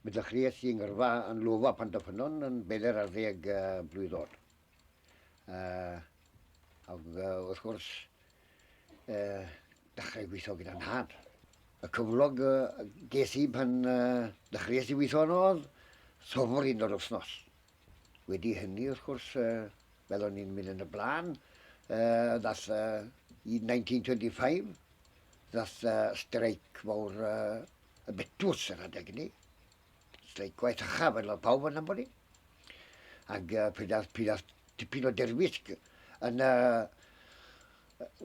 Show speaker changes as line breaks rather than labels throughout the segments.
Mi ddechreuais i 'ngyrfa yn lofa Pantyffynnon yn bedair ar ddeg blwydd oed. Ac wrth gwrs, dechrau gweithio gyda 'nhad. Y cyflog ges i pan dechreuais i weithio yno oedd sofrin yr wythnos. Wedi hynny, wrth gwrs, fel o'n i'n mynd yn y blaen, ddath i 1925, ddath streic fawr y betws yr adeg 'ny. Streic gwaith ycha fel oedd pawb yn nabod i. Ac pryd ath, pryd ath tipyn o derfysg yn y,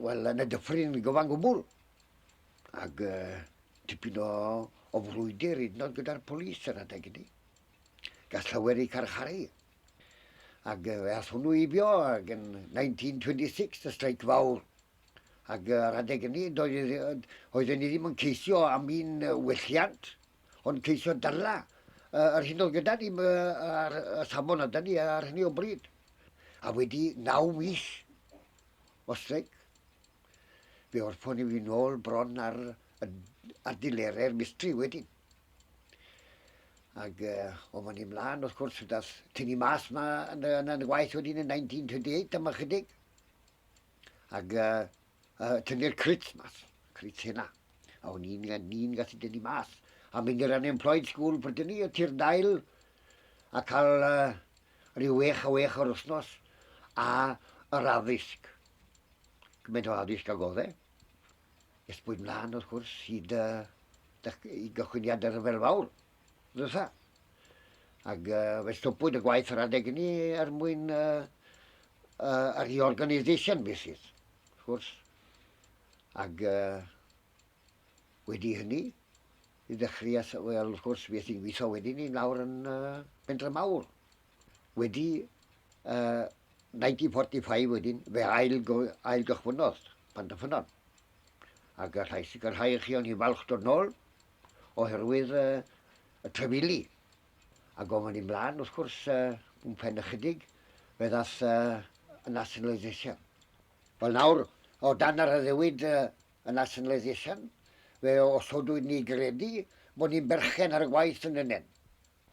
wel, yn y dyffryn gyfan gwbl. Ac tipyn o, o frwydr hyd yn oed gyda'r polis yr adeg 'ny. Gath llawer eu carcharu. Ac fe ath hwnnw heibio ac yn 1926 y streic fawr. Ac ar adeg hynny, doedd, oedden ni ddim yn ceisio am un welliant, ond ceisio dala yr hyn oedd gyda ni ar y safon oedd 'da ni ar hynny o bryd. A wedi naw mis o streic, fe orffon i fi nôl bron ar, ar dilerau'r mistri wedyn. Ac o fan i mlaen, wrth gwrs, dath tynnu mas ma yn y, yn y gwaith wedyn yn 1928 am ychydig. Ac tynnu'r crits mas, crits hynna. A o'n i'n ni'n gallu dynnu mas. A mynd i'r unemployed school pryd ni, y tir dail, a cael rhyw wech a wech o'r wythnos, a yr addysg. Gymaint o addysg ag oedd e. Esbwyd mlaen, wrth gwrs, hyd i gychwyniad y rhyfel fawr. Ddwytha. Ac fe stopwyd y gwaith yr adeg hynny er mwyn y reorganisation basis, wrth gwrs. Ac wedi hynny, i ddechreuais, wel, wrth gwrs, fues i'n gweithio wedyn i lawr yn Pentre Mawr. Wedi 1945 wedyn, fe ail, ail gychwynnodd Pantyffynnon. Ac allai sicrhau i chi o'n i'n falch dod nôl, oherwydd y trefili. Ac o fan i mlaen, wrth gwrs, uh, pen ychydig, fe ddath y nationalisation. Wel nawr, o dan yr addewid y nationalisation, fe osodwyd ni gredu bod ni'n berchen ar y gwaith yn y nen.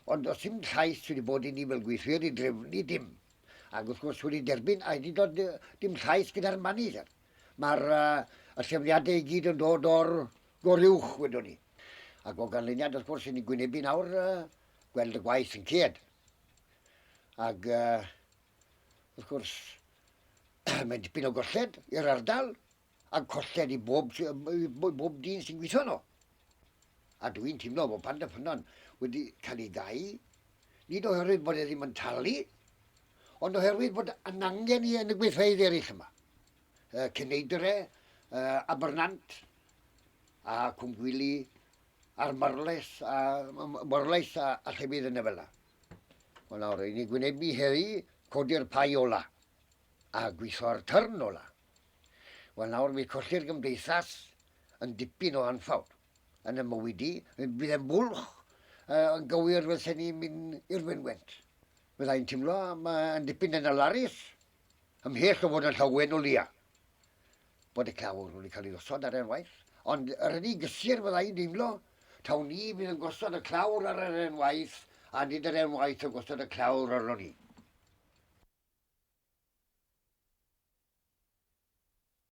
Ond does dim llais wedi bod i ni fel gweithwyr i drefnu dim. Ac wrth gwrs wedi derbyn, a wedi dod dim llais gyda'r manager. Mae'r y trefniadau i gyd yn dod o'r goruwch, wedwn ni. Ac o ganlyniad, wrth gwrs, ni'n gwynebu nawr gweld y gwaith yn ced. Ac wrth gwrs, mae'n dipyn o golled i'r ardal, a colled i bob, i bob dyn sy'n gweithio yno. A dwi'n teimlo bod Pantyffynnon wedi cael ei gau, nid oherwydd bod e ddim yn talu, ond oherwydd bod yn angen i yn y gweithfeydd eraill yma. Ceneidre, Abernant, a Cwmgwili, a'r Marlais, a Morlais a, a llefydd yna fel yna. Wel nawr, i ni gwynebu heddi, codi'r pai ola, a gweithio'r tyrn ola. Wel nawr, mi colli'r gymdeithas yn dipyn o anffawd yn y mywyd i. Bydd e'n bwlch yn gywir fel sen i'n mynd i'r fynwent. Byddai'n teimlo yn dipyn yn alarus, ymhell o fod yn llawen o leia. Bod y clawr wedi cael ei osod ar enwaith, ond yr unig gysur fyddai'n deimlo, taw ni fydd yn gosod y clawr ar yr enwaith, a nid yr enwaith yn gosod y clawr arnon ni.